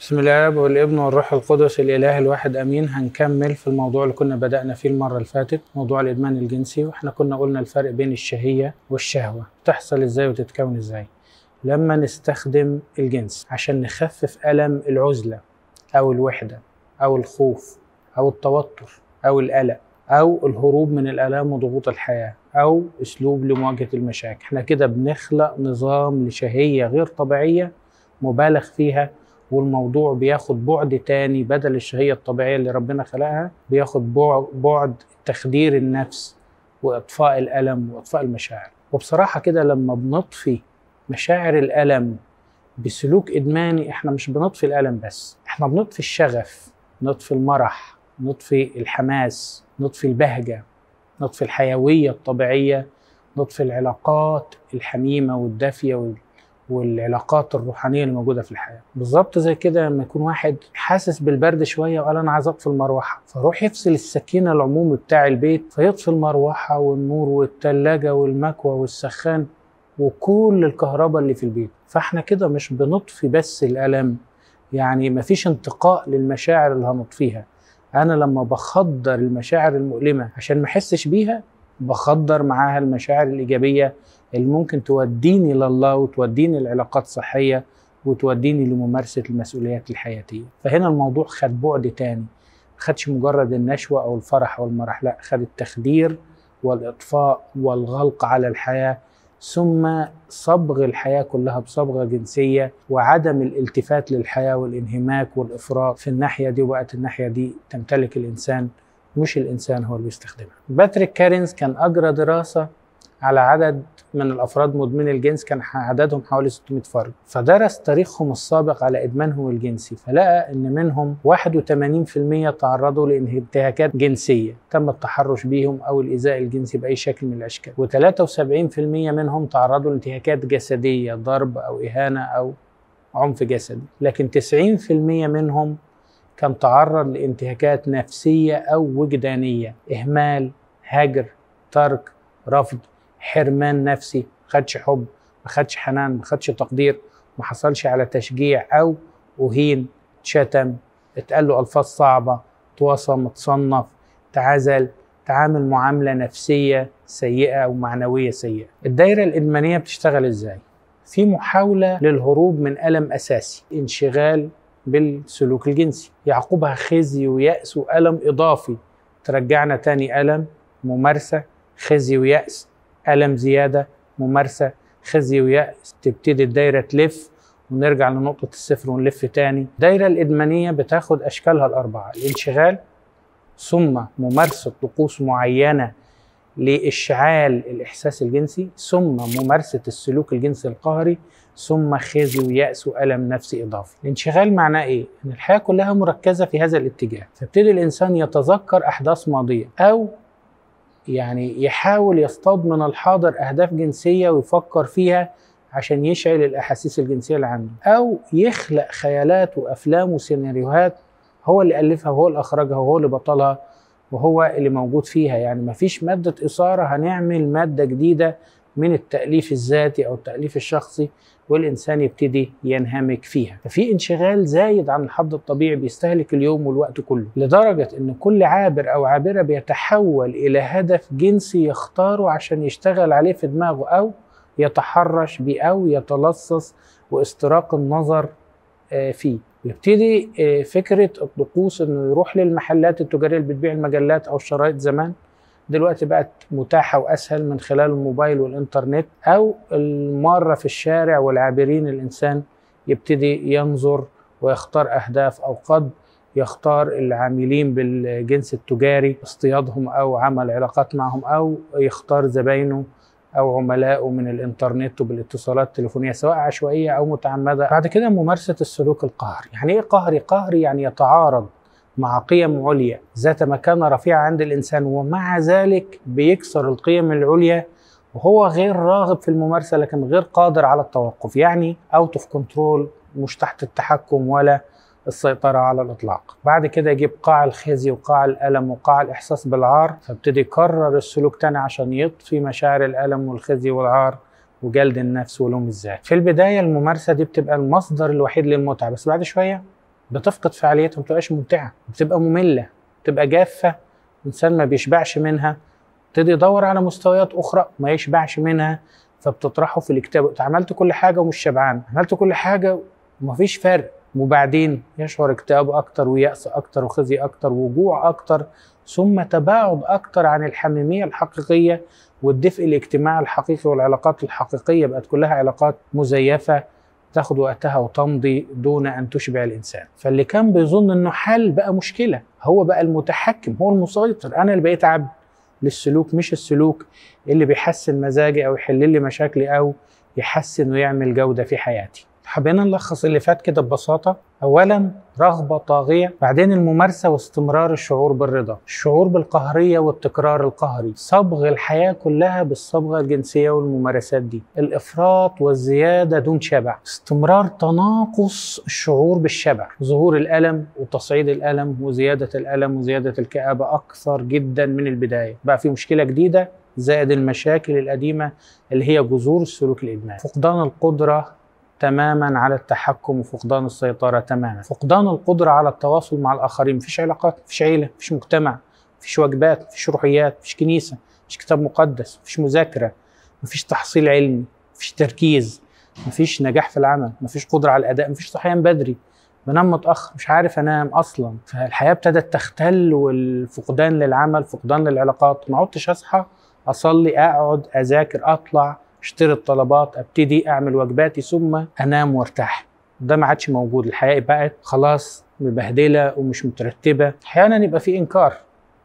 بسم الله والابن والروح القدس الإله الواحد أمين. هنكمل في الموضوع اللي كنا بدأنا فيه المرة اللي فاتت، موضوع الإدمان الجنسي. واحنا كنا قلنا الفرق بين الشهية والشهوة، تحصل ازاي وتتكون ازاي لما نستخدم الجنس عشان نخفف ألم العزلة أو الوحدة أو الخوف أو التوتر أو القلق أو الهروب من الآلام وضغوط الحياة أو أسلوب لمواجهة المشاكل. احنا كده بنخلق نظام لشهية غير طبيعية مبالغ فيها، والموضوع بياخد بعد تاني بدل الشهية الطبيعية اللي ربنا خلقها، بياخد بعد تخدير النفس وإطفاء الألم وإطفاء المشاعر. وبصراحة كده لما بنطفي مشاعر الألم بسلوك إدماني، احنا مش بنطفي الألم بس، احنا بنطفي الشغف، نطفي المرح، نطفي الحماس، نطفي البهجة، نطفي الحيوية الطبيعية، نطفي العلاقات الحميمة والدافية والعلاقات الروحانية اللي موجودة في الحياة. بالظبط زي كده لما يكون واحد حاسس بالبرد شوية وقال أنا عايز أطفي المروحة، فروح يفصل السكينة العمومي بتاع البيت، فيطفي المروحة والنور والتلاجة والمكوى والسخان وكل الكهرباء اللي في البيت. فاحنا كده مش بنطفي بس الألم، يعني مفيش انتقاء للمشاعر اللي هنطفيها. أنا لما بخدر المشاعر المؤلمة عشان ما أحسش بيها، بخدر معاها المشاعر الإيجابية اللي ممكن توديني لله وتوديني لعلاقات صحية وتوديني لممارسة المسؤوليات الحياتية. فهنا الموضوع خد بعد تاني، خدش مجرد النشوة أو الفرح أو المرح، لا، خد التخدير والإطفاء والغلق على الحياة، ثم صبغ الحياة كلها بصبغة جنسية وعدم الالتفات للحياة والانهماك والإفراط في الناحية دي. وبقت الناحية دي تمتلك الإنسان، مش الإنسان هو اللي بيستخدمها. باتريك كارينز كان أجرى دراسة على عدد من الأفراد مدمني الجنس، كان عددهم حوالي 600 فرد، فدرس تاريخهم السابق على إدمانهم الجنسي، فلقى إن منهم 81% تعرضوا لانتهاكات جنسية تم التحرش بيهم أو الإيذاء الجنسي بأي شكل من الأشكال، و73% منهم تعرضوا لانتهاكات جسدية، ضرب أو إهانة أو عنف جسدي، لكن 90% منهم كان تعرض لانتهاكات نفسية أو وجدانية، إهمال، هجر، ترك، رفض، حرمان نفسي، ما خدش حب، ما خدش حنان، ما خدش تقدير، ما حصلش على تشجيع أو أهين، اتشتم، اتقال له ألفاظ صعبة، اتوصم، اتصنف، تعزل، تعامل معاملة نفسية سيئة ومعنوية سيئة. الدايرة الإدمانية بتشتغل إزاي؟ في محاولة للهروب من ألم أساسي، انشغال بالسلوك الجنسي، يعقبها خزي ويأس وألم إضافي، ترجعنا تاني ألم، ممارسة، خزي ويأس، ألم زيادة، ممارسة، خزي ويأس، تبتدي الدايرة تلف ونرجع لنقطة الصفر ونلف تاني. الدايرة الإدمانية بتاخد أشكالها الأربعة: الانشغال، ثم ممارسة طقوس معينة لإشعال الإحساس الجنسي، ثم ممارسة السلوك الجنسي القهري، ثم خزي ويأس وألم نفسي إضافي. الانشغال معناه إيه؟ إن الحياة كلها مركزة في هذا الاتجاه، فابتدي الإنسان يتذكر أحداث ماضية أو يعني يحاول يصطاد من الحاضر أهداف جنسية ويفكر فيها عشان يشعل الأحاسيس الجنسية اللي عنده، أو يخلق خيالات وأفلام وسيناريوهات هو اللي ألفها وهو اللي أخرجها وهو اللي بطلها وهو اللي موجود فيها. يعني مفيش مادة إثارة، هنعمل مادة جديدة من التأليف الذاتي أو التأليف الشخصي والإنسان يبتدي ينهمك فيها. ففي انشغال زايد عن الحد الطبيعي بيستهلك اليوم والوقت كله، لدرجة إن كل عابر أو عابرة بيتحول إلى هدف جنسي يختاره عشان يشتغل عليه في دماغه أو يتحرش بيه أو يتلصص واستراق النظر فيه. يبتدي فكرة الطقوس إنه يروح للمحلات التجارية اللي بتبيع المجلات أو الشرايط زمان، دلوقتي بقت متاحة وأسهل من خلال الموبايل والإنترنت، أو المارة في الشارع والعابرين. الإنسان يبتدي ينظر ويختار أهداف، أو قد يختار العاملين بالجنس التجاري اصطيادهم أو عمل علاقات معهم، أو يختار زباينه أو عملائه من الإنترنت وبالاتصالات التليفونية سواء عشوائية أو متعمدة. بعد كده ممارسة السلوك القهري. يعني إيه قهري؟ قهري يعني يتعارض مع قيم عليا ذات مكانة رفيعة عند الإنسان، ومع ذلك بيكسر القيم العليا وهو غير راغب في الممارسة لكن غير قادر على التوقف، يعني out of control، مش تحت التحكم ولا السيطرة على الإطلاق. بعد كده يجيب قاع الخزي وقاع الألم وقاع الإحساس بالعار، فابتدي يكرر السلوك تاني عشان يطفي مشاعر الألم والخزي والعار وجلد النفس ولوم الذات. في البداية الممارسة دي بتبقى المصدر الوحيد للمتعة، بس بعد شوية بتفقد فعاليتها، ما بتبقاش ممتعة، بتبقى مملة، بتبقى جافة، الإنسان ما بيشبعش منها، ابتدي يدور على مستويات أخرى ما يشبعش منها، فبتطرحه في الاكتئاب. عملت كل حاجة ومش شبعان، عملت كل حاجة ومفيش فرق، وبعدين يشعر اكتئاب أكتر ويأس أكتر وخزي أكتر وجوع أكتر، ثم تباعد أكتر عن الحميمية الحقيقية والدفء الاجتماعي الحقيقي والعلاقات الحقيقية. بقت كلها علاقات مزيفة تاخد وقتها وتمضي دون أن تشبع الإنسان. فاللي كان بيظن إنه حل بقى مشكلة، هو بقى المتحكم، هو المسيطر، أنا اللي بقيت عبد للسلوك، مش السلوك اللي بيحسن مزاجي أو يحل لي مشاكلي أو يحسن ويعمل جودة في حياتي. حبينا نلخص اللي فات كده ببساطة. أولا رغبة طاغية، بعدين الممارسة واستمرار الشعور بالرضا، الشعور بالقهرية والتكرار القهري، صبغ الحياة كلها بالصبغة الجنسية والممارسات دي، الإفراط والزيادة دون شبع، استمرار تناقص الشعور بالشبع، ظهور الألم وتصعيد الألم وزيادة الألم وزيادة الكآبة أكثر جدا من البداية. بقى في مشكلة جديدة زائد المشاكل القديمة اللي هي جذور السلوك الإدماني، فقدان القدرة تماما على التحكم وفقدان السيطرة تماما، فقدان القدرة على التواصل مع الآخرين، مفيش علاقات، مفيش عيلة، مفيش مجتمع، مفيش واجبات، مفيش روحيات، مفيش كنيسة، مفيش كتاب مقدس، مفيش مذاكرة، مفيش تحصيل علمي، مفيش تركيز، مفيش نجاح في العمل، مفيش قدرة على الأداء، مفيش صحيان بدري، بنام متأخر، مش عارف أنام أصلا. فالحياة ابتدت تختل، والفقدان للعمل، فقدان للعلاقات، ما عدتش أصحى أصلي، أقعد أذاكر، أطلع اشتري الطلبات، ابتدي اعمل واجباتي، ثم انام وارتاح. ده ما عادش موجود. الحياة بقت خلاص مبهدله ومش مترتبة. احيانا يبقى في انكار،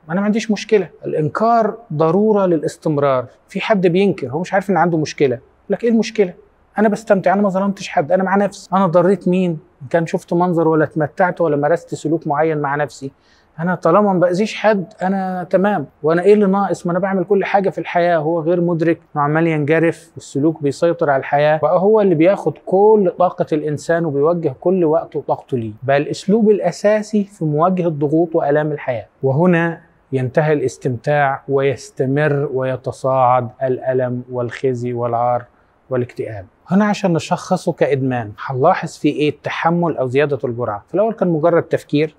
انا ما عنديش مشكلة. الانكار ضرورة للاستمرار. في حد بينكر، هو مش عارف ان عنده مشكلة، لك ايه المشكلة؟ انا بستمتع، انا ما ظلمتش حد، انا مع نفسي، انا ضريت مين؟ ان كان شفت منظر ولا اتمتعت ولا مارست سلوك معين مع نفسي، انا طالما ما باذيش حد انا تمام، وانا ايه اللي ناقص؟ ما انا بعمل كل حاجة في الحياة. هو غير مدرك انه عمال ينجرف، والسلوك بيسيطر على الحياة، بقى هو اللي بياخد كل طاقة الانسان وبيوجه كل وقته وطاقته ليه. بقى الاسلوب الاساسي في مواجهة ضغوط والام الحياة. وهنا ينتهي الاستمتاع ويستمر ويتصاعد الالم والخزي والعار والاكتئاب. هنا عشان نشخصه كإدمان هنلاحظ في ايه؟ التحمل او زيادة الجرعة. في الاول كان مجرد تفكير،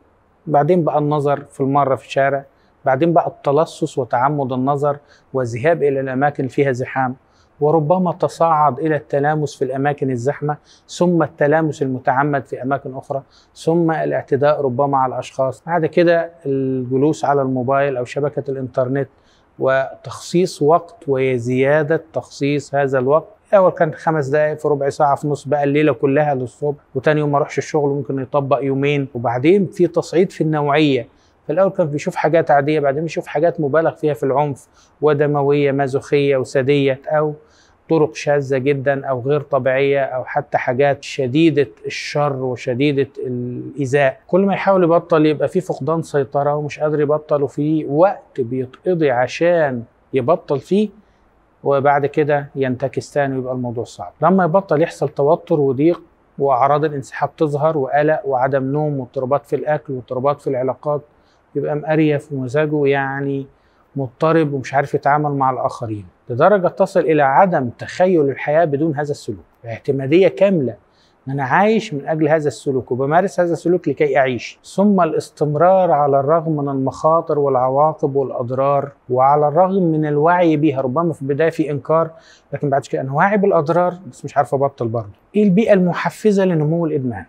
بعدين بقى النظر في المرة في الشارع، بعدين بقى التلصص وتعمد النظر والذهاب إلى الأماكن اللي فيها زحام، وربما تصاعد إلى التلامس في الأماكن الزحمة، ثم التلامس المتعمد في أماكن أخرى، ثم الاعتداء ربما على الأشخاص، بعد كده الجلوس على الموبايل أو شبكة الإنترنت وتخصيص وقت وزيادة تخصيص هذا الوقت. الأول كان 5 دقائق، في ربع ساعة، في نص، بقى الليلة كلها للصبح، وتاني يوم ما اروحش الشغل، ممكن يطبق يومين. وبعدين في تصعيد في النوعية، في الأول كان بيشوف حاجات عادية، بعدين بيشوف حاجات مبالغ فيها في العنف ودموية مازوخية وسادية، أو طرق شاذة جدا أو غير طبيعية، أو حتى حاجات شديدة الشر وشديدة الإيذاء. كل ما يحاول يبطل يبقى في فقدان سيطرة ومش قادر يبطل، وفي وقت بيتقضي عشان يبطل فيه، وبعد كده ينتكس تاني ويبقى الموضوع صعب. لما يبطل يحصل توتر وضيق، وأعراض الانسحاب تظهر، وقلق وعدم نوم واضطرابات في الأكل واضطرابات في العلاقات، يبقى مقريف ومزاجه يعني مضطرب ومش عارف يتعامل مع الآخرين، لدرجة تصل إلى عدم تخيل الحياة بدون هذا السلوك، اعتمادية كاملة، أنا عايش من أجل هذا السلوك وبمارس هذا السلوك لكي أعيش. ثم الاستمرار على الرغم من المخاطر والعواقب والأضرار، وعلى الرغم من الوعي بيها. ربما في البداية في إنكار، لكن بعد كده أنا واعي بالأضرار بس مش عارف أبطل برضه. إيه البيئة المحفزة لنمو الإدمان؟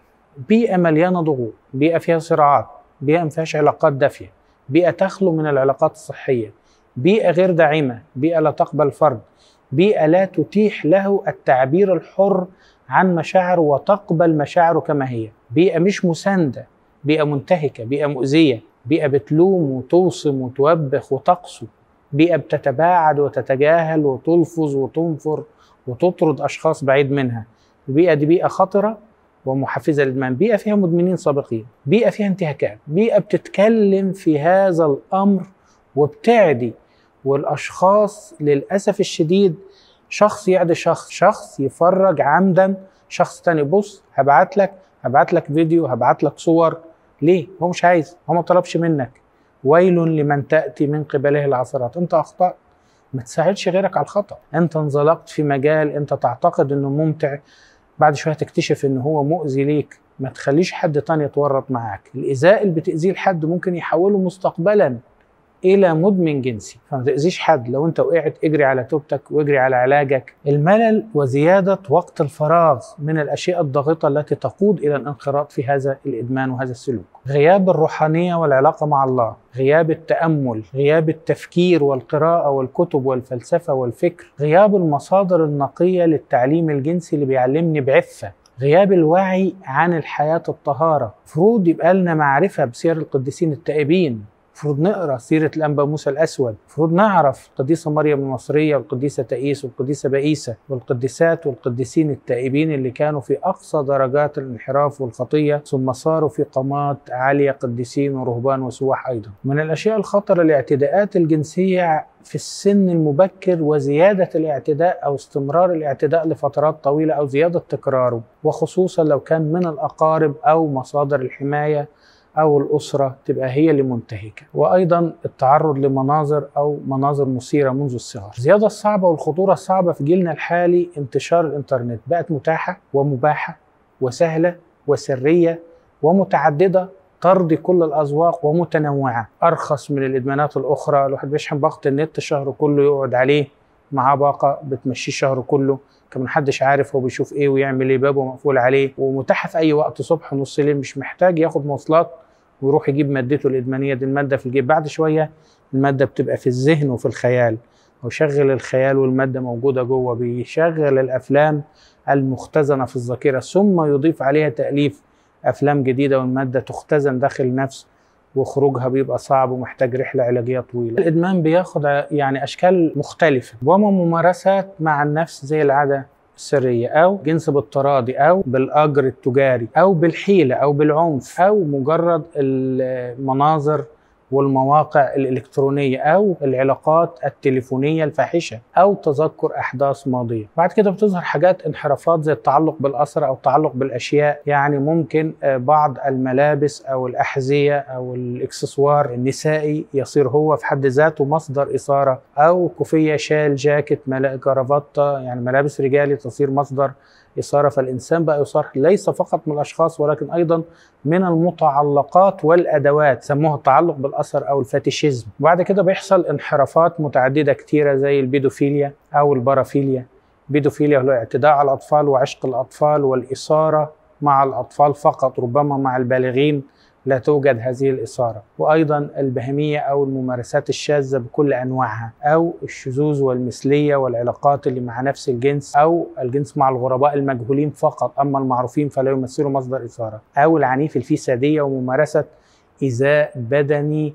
بيئة مليانة ضغوط، بيئة فيها صراعات، بيئة ما فيهاش علاقات دافية، بيئة تخلو من العلاقات الصحية، بيئة غير داعمة، بيئة لا تقبل فرد، بيئة لا تتيح له التعبير الحر عن مشاعره وتقبل مشاعره كما هي، بيئة مش مساندة، بيئة منتهكة، بيئة مؤذية، بيئة بتلوم وتوصم وتوبخ وتقسو، بيئة بتتباعد وتتجاهل وتلفظ وتنفر وتطرد أشخاص بعيد منها. البيئة دي بيئة خطرة ومحفزة للإدمان، بيئة فيها مدمنين سابقين، بيئة فيها انتهاكات، بيئة بتتكلم في هذا الأمر وبتعدي. والأشخاص للأسف الشديد شخص يعدي شخص، شخص يفرج عمدا شخص تاني، بص هبعت لك فيديو، هبعت لك صور. ليه؟ هو مش عايز، هو ما طلبش منك. ويل لمن تأتي من قبله العثرات. انت أخطأت، ما تساعدش غيرك على الخطأ. انت انزلقت في مجال انت تعتقد انه ممتع، بعد شوية تكتشف انه هو مؤذي ليك. ما تخليش حد تاني يتورط معاك. الإيذاء اللي بتأذيه لحد ممكن يحوله مستقبلا إلى مدمن جنسي، فما تأذيش حد. لو أنت وقعت اجري على توبتك واجري على علاجك. الملل وزيادة وقت الفراغ من الأشياء الضاغطة التي تقود إلى الانخراط في هذا الإدمان وهذا السلوك. غياب الروحانية والعلاقة مع الله، غياب التأمل، غياب التفكير والقراءة والكتب والفلسفة والفكر، غياب المصادر النقية للتعليم الجنسي اللي بيعلمني بعفة، غياب الوعي عن الحياة الطهارة. المفروض يبقى لنا معرفة بسير القديسين التائبين، المفروض نقرا سيرة الأنبا موسى الأسود، المفروض نعرف القديسة مريم المصرية والقديسة تائيس والقديسة بائيسة والقديسات والقديسين التائبين اللي كانوا في أقصى درجات الانحراف والخطية ثم صاروا في قامات عالية قديسين ورهبان وسواح أيضا. من الأشياء الخطرة الاعتداءات الجنسية في السن المبكر وزيادة الاعتداء أو استمرار الاعتداء لفترات طويلة أو زيادة تكراره، وخصوصا لو كان من الأقارب أو مصادر الحماية أو الأسرة تبقى هي اللي منتهكة. وأيضا التعرض لمناظر أو مناظر مثيرة منذ الصغر. الزيادة الصعبة والخطورة الصعبة في جيلنا الحالي انتشار الإنترنت، بقت متاحة ومباحة وسهلة وسرية ومتعددة، ترضي كل الأذواق ومتنوعة، أرخص من الإدمانات الأخرى. الواحد بيشحن باقة النت الشهر كله يقعد عليه، معاه باقة بتمشيه الشهر كله، كمان محدش عارف هو بيشوف إيه ويعمل إيه، بابه مقفول عليه، ومتاحة في أي وقت صبح نص ليل، مش محتاج ياخد مواصلات ويروح يجيب مادته الإدمانية دي. المادة في الجيب، بعد شوية المادة بتبقى في الذهن وفي الخيال، وشغل الخيال والمادة موجودة جوه، بيشغل الأفلام المختزنة في الذاكرة ثم يضيف عليها تأليف أفلام جديدة، والمادة تختزن داخل النفس وخروجها بيبقى صعب ومحتاج رحلة علاجية طويلة. الإدمان بياخد يعني أشكال مختلفة وممارسات مع النفس زي العادة السرية أو جنس بالتراضي أو بالأجر التجاري أو بالحيلة أو بالعنف أو مجرد المناظر والمواقع الإلكترونية أو العلاقات التليفونية الفاحشة أو تذكر أحداث ماضية. بعد كده بتظهر حاجات انحرافات زي التعلق بالأسرة أو التعلق بالأشياء، يعني ممكن بعض الملابس أو الأحذية أو الإكسسوار النسائي يصير هو في حد ذاته مصدر إثارة، أو كوفية، شال، جاكيت، كرافتة، يعني ملابس رجالي تصير مصدر إثارة. فالإنسان بقى يصار ليس فقط من الأشخاص ولكن أيضا من المتعلقات والأدوات، سموها التعلق بالأثر أو ال fetishism. وبعد كده بيحصل انحرافات متعددة كتيرة زي البيدوفيليا أو البارافيليا. البيدوفيليا هو الاعتداء على الأطفال وعشق الأطفال والإثارة مع الأطفال فقط، ربما مع البالغين لا توجد هذه الإثارة. وأيضا البهمية أو الممارسات الشاذة بكل أنواعها، أو الشذوذ والمثلية والعلاقات اللي مع نفس الجنس، أو الجنس مع الغرباء المجهولين فقط، أما المعروفين فلا يمثلوا مصدر إثارة، أو العنيف الفسادية وممارسة إيذاء بدني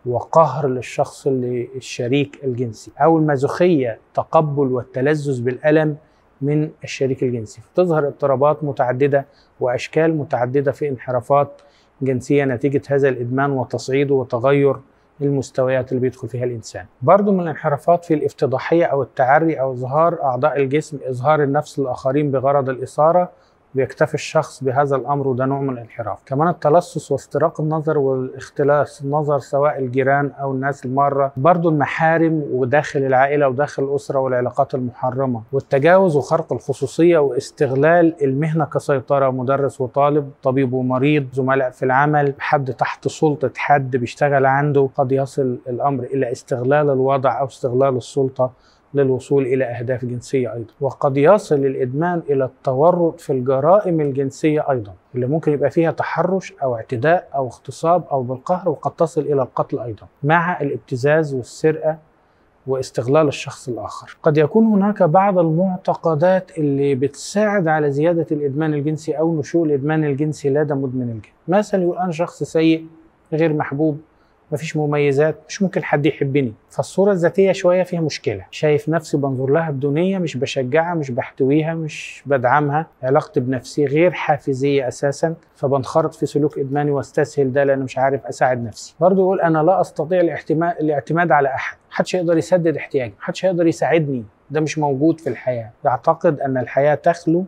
وقهر للشخص اللي الشريك الجنسي، أو المازوخية، تقبل والتلذذ بالألم من الشريك الجنسي. فتظهر اضطرابات متعددة وأشكال متعددة في انحرافات جنسية نتيجة هذا الإدمان وتصعيده وتغير المستويات اللي بيدخل فيها الإنسان. برضو من الانحرافات في الافتضاحية أو التعري أو إظهار أعضاء الجسم، إظهار النفس للآخرين بغرض الإثارة، بيكتفي الشخص بهذا الأمر، وده نوع من الانحراف. كمان التلصص واستراق النظر والاختلاس النظر سواء الجيران أو الناس المارة، برضو المحارم وداخل العائلة وداخل الأسرة والعلاقات المحرمة، والتجاوز وخرق الخصوصية واستغلال المهنة كسيطرة، مدرس وطالب، طبيب ومريض، زملاء في العمل، حد تحت سلطة حد بيشتغل عنده. قد يصل الأمر إلى استغلال الوضع أو استغلال السلطة للوصول إلى أهداف جنسية أيضا. وقد يصل الإدمان إلى التورط في الجرائم الجنسية أيضا، اللي ممكن يبقى فيها تحرش أو اعتداء أو اغتصاب أو بالقهر، وقد تصل إلى القتل أيضا، مع الابتزاز والسرقة واستغلال الشخص الآخر. قد يكون هناك بعض المعتقدات اللي بتساعد على زيادة الإدمان الجنسي أو نشوء الإدمان الجنسي لدى مدمن الجنس. مثلا يقول أنا شخص سيء، غير محبوب، مفيش مميزات، مش ممكن حد يحبني. فالصورة الذاتية شوية فيها مشكلة، شايف نفسي بنظر لها بدونية، مش بشجعها، مش بحتويها، مش بدعمها، علاقتي بنفسي غير حافزية أساسا، فبنخرط في سلوك إدماني واستسهل ده لأن مش عارف أساعد نفسي. برضه يقول أنا لا أستطيع الاعتماد على أحد، محدش يقدر يسدد احتياجي، محدش يقدر يساعدني، ده مش موجود في الحياة. يعتقد أن الحياة تخلو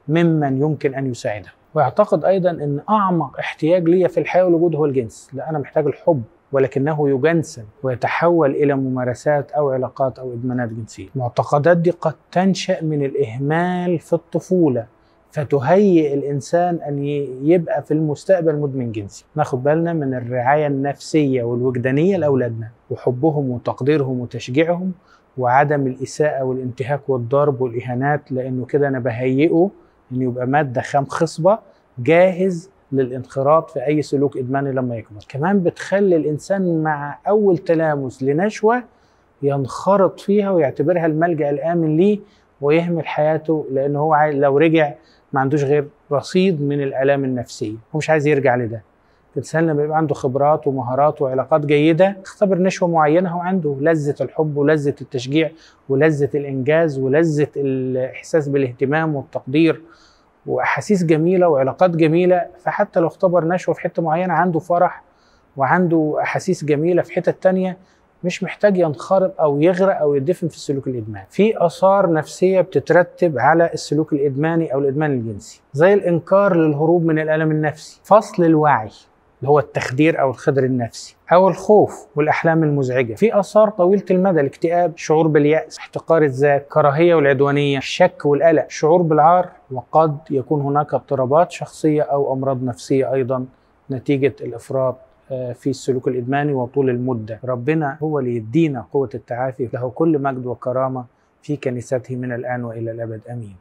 ممن يمكن أن يساعده. ويعتقد أيضا أن أعمق احتياج لي في الحياة والوجود هو الجنس، لا أنا محتاج الحب، ولكنه يجنسن ويتحول إلى ممارسات أو علاقات أو إدمانات جنسية. المعتقدات دي قد تنشأ من الإهمال في الطفولة، فتهيئ الإنسان أن يبقى في المستقبل مدمن جنسي. ناخد بالنا من الرعاية النفسية والوجدانية لأولادنا، وحبهم وتقديرهم وتشجيعهم، وعدم الإساءة والانتهاك والضرب والإهانات، لأنه كده أنا بهيئه أن يبقى مادة خام خصبة جاهز للانخراط في أي سلوك إدماني لما يكبر. كمان بتخلي الإنسان مع أول تلامس لنشوة ينخرط فيها ويعتبرها الملجأ الآمن ليه، ويهمل حياته، لأنه هو لو رجع ما عندوش غير رصيد من الآلام النفسية، هو مش عايز يرجع لده. الإنسان لما يبقى عنده خبرات ومهارات وعلاقات جيدة، اختبر نشوة معينة، هو عنده لذة الحب ولذة التشجيع ولذة الإنجاز ولذة الإحساس بالاهتمام والتقدير وأحاسيس جميلة وعلاقات جميلة، فحتى لو اختبر نشوة في حتة معينة عنده فرح وعنده أحاسيس جميلة في حتة تانية، مش محتاج ينخرط أو يغرق أو يدفن في السلوك الإدماني. في آثار نفسية بتترتب على السلوك الإدماني أو الإدمان الجنسي، زي الإنكار للهروب من الألم النفسي، فصل الوعي اللي هو التخدير أو الخدر النفسي، أو الخوف والأحلام المزعجة. في آثار طويلة المدى، الاكتئاب، شعور باليأس، احتقار الذات، كراهية والعدوانية، الشك والقلق، شعور بالعار، وقد يكون هناك اضطرابات شخصية أو أمراض نفسية أيضا نتيجة الإفراط في السلوك الإدماني وطول المدة. ربنا هو اللي يدينا قوة التعافي، له كل مجد وكرامة في كنيسته من الآن وإلى الأبد، آمين.